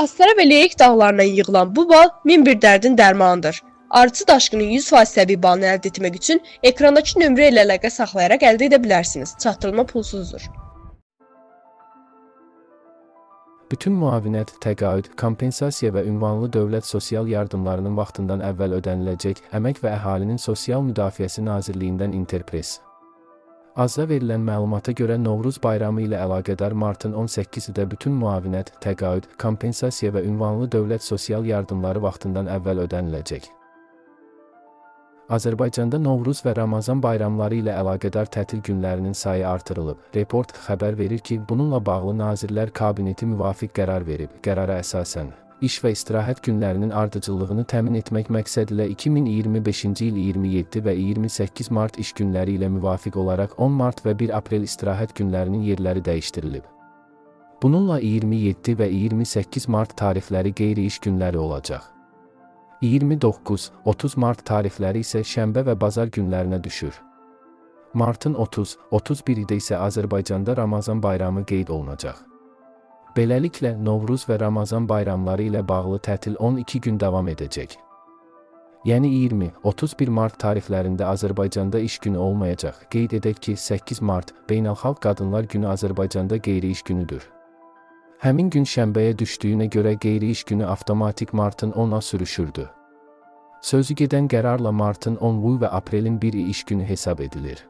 Astara və Leyik dağlarından yığılan bu bal min bir dərdin dərmanıdır. Arıçı daşqının 100% təbii balını əldə etmək üçün ekrandakı nömrə ilə əlaqə saxlayaraq əldə edə bilərsiniz. Çatdırılma pulsuzdur. Bütün müavinət, təqaüd, kompensasiya və ünvanlı dövlət sosial yardımlarının vaxtından əvvəl ödəniləcək Əmək və Əhalinin Sosial Müdafiəsi Nazirliyindən Interpress. Azra verilən məlumata görə Novruz bayramı ilə əlaqədar martın 18-də bütün müavinət, təqaüd, kompensasiya və ünvanlı dövlət sosial yardımları vaxtından əvvəl ödəniləcək. Azərbaycanda Novruz və Ramazan bayramları ilə əlaqədar tətil günlərinin sayı artırılıb. Report xəbər verir ki, bununla bağlı Nazirlər Kabineti müvafiq qərar verib. Qərara əsasən, iş və istirahət günlərinin ardıcıllığını təmin etmək məqsədilə 2025-ci il 27 və 28 mart iş günləri ilə müvafiq olaraq 10 mart və 1 aprel istirahət günlərinin yerləri dəyişdirilib. Bununla 27 və 28 mart tarixləri qeyri-iş günləri olacaq. 29-30 mart tarixləri isə şənbə və bazar günlərinə düşür. Martın 30-31-də isə Azərbaycanda Ramazan bayramı qeyd olunacaq. Beləliklə, Novruz və Ramazan bayramları ilə bağlı tətil 12 gün davam edəcək. Yəni 20-31 mart tarixlərində Azərbaycanda iş günü olmayacaq. Qeyd edək ki, 8 mart Beynəlxalq Qadınlar Günü Azərbaycanda qeyri-iş günüdür. Həmin gün şənbəyə düşdüyünə görə qeyri-iş günü avtomatik martın 10-a sürüşürdü. Sözü gedən qərarla martın 10-u və aprelin 1-i iş günü hesab edilir.